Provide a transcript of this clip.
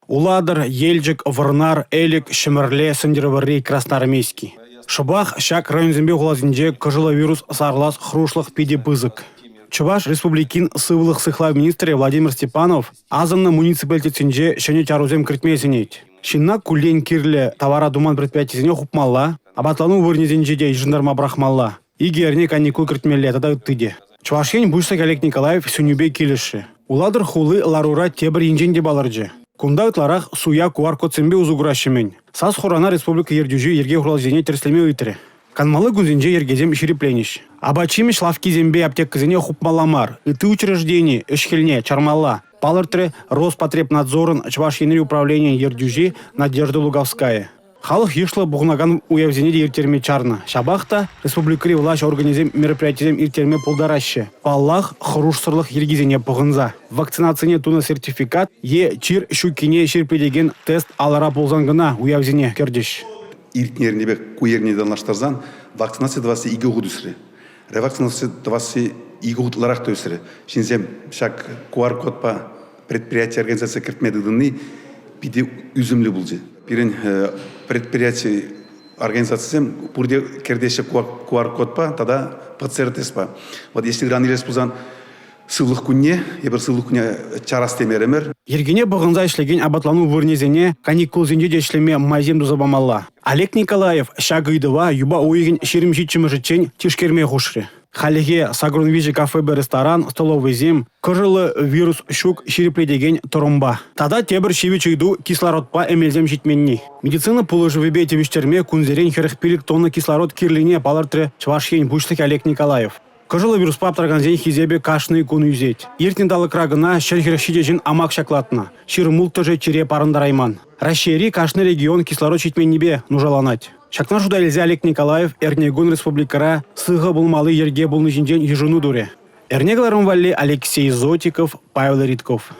Улатӑр, Елчӗк, Вӑрнар, Элӗк, Ҫӗмӗрле, Сӗнтӗрвӑрри, Красноармейски. Шӑпах ҫак районсемпе хуласенче кӑшӑллӑ вирус сарӑлас хӑрушлӑх питӗ пысӑк. Чӑваш Республикин сывлӑх сыхлав министрӗ Владимир Степанов асӑннӑ муниципалитетсенче ҫӗнӗ чарусем кӗртме сӗнет. Ҫынна куллен кирлӗ тавара туман предприятисене хупмалла, апатлану вырӑнӗсенче те йышӑнтарма пӑрахмалла, икӗ эрне каникул кӗртмелле тата ытти те. Чӑваш Ен Пуҫлӑхӗ Олег Николаев сӗнӳпе килӗшрӗ. Улатӑр хули ларура тепӗр енчен те палӑрчӗ. Кунта ытларах суя QR-кодсемпе усӑ кураҫҫӗ-мӗн. Сас-хурана республика ертӳҫи йӗрке хуралҫисене тӗрӗслеме ыйтрӗ. Канмалли кунсенче йӗркесем ҫирӗпленӗҫ. Апат-ҫимӗҫ лавккисемпе аптекӑсене хупмалла мар, ытти учреждени ӗҫ-хӗлне чармалла, палӑртрӗ Роспотребнадзорӑн Чӑваш Енри управленийӗн ертӳҫи Надежда Луговская. Халӑх йышлӑ пухӑнакан уявсене те ирттерме чарнӑ. Ҫапах та республикӑри влаҫ органӗсем мероприятисем ирттерме пултараҫҫӗ. Паллах, хӑрушсӑрлӑх йӗркисене пӑхӑнса. Вакцинацине тунӑ сертификат е чир ҫуккине ҫирӗплетекен тест алӑра пулсан кӑна уявсене кӗртӗҫ. Иртнӗ эрнепе ку эрнене танлаштарсан вакцинаци тӑвасси икӗ хут ӳсрӗ. Ревакцинаци тӑвасси икӗ хут ытларах та ӳсрӗ. Ҫынсем ҫак QR-кодпа предприяти организацие кӗртме тытӑнни питӗ ӳсӗмлӗ пулчӗ. Пирӗн предприяти организацисем пурте кӗртеҫҫӗ QR-кодпа тата ПЦР-тестпа. Вот если ыран илес пулсан сывлӑх кунне, эпир сывлӑх кунне чарас темерӗмӗр. Йӗркене пӑхӑнса ӗҫлекен апатлану вырӑнӗсене каникулсенче те ӗҫлеме майсем туса памалла. Олег Николаев ҫак ыйтӑва юпа уйӑхӗн 27-мӗшӗччен тишкерме хушрӗ. Хальлӗхе 83 кафепе ресторан, столовӑйсем кӑшӑллӑ вирус ҫук ҫирӗплетекен тӑрӑмпа. Тата тепӗр ҫивӗч ыйту – кислородпа эмелсем ҫитменни. Медицина пулӑшӑвӗпе тивӗҫтерме кунсерен 45 тонна кислород кирлине палӑртрӗ Чӑваш Ен Пуҫлӑхӗ Олег Николаев. Кӑшӑллӑ вируспа аптракансен хисепӗ кашни кун ӳсет. Иртнӗ талӑкра кӑна 147 ҫын амак ҫаклатнӑ, 26-шӗ чире парӑнтарайман. Раҫҫейри кашни регион кислород ҫитменнипе нушаланать. Ҫакна шута илсе Олег Николаев эрнекун республикӑра сыхӑ пулмалли йӗрке пулни ҫинчен йышӑну турӗ. Эрне кӑларӑм валли Алексей Зотиков, Павел Ритков.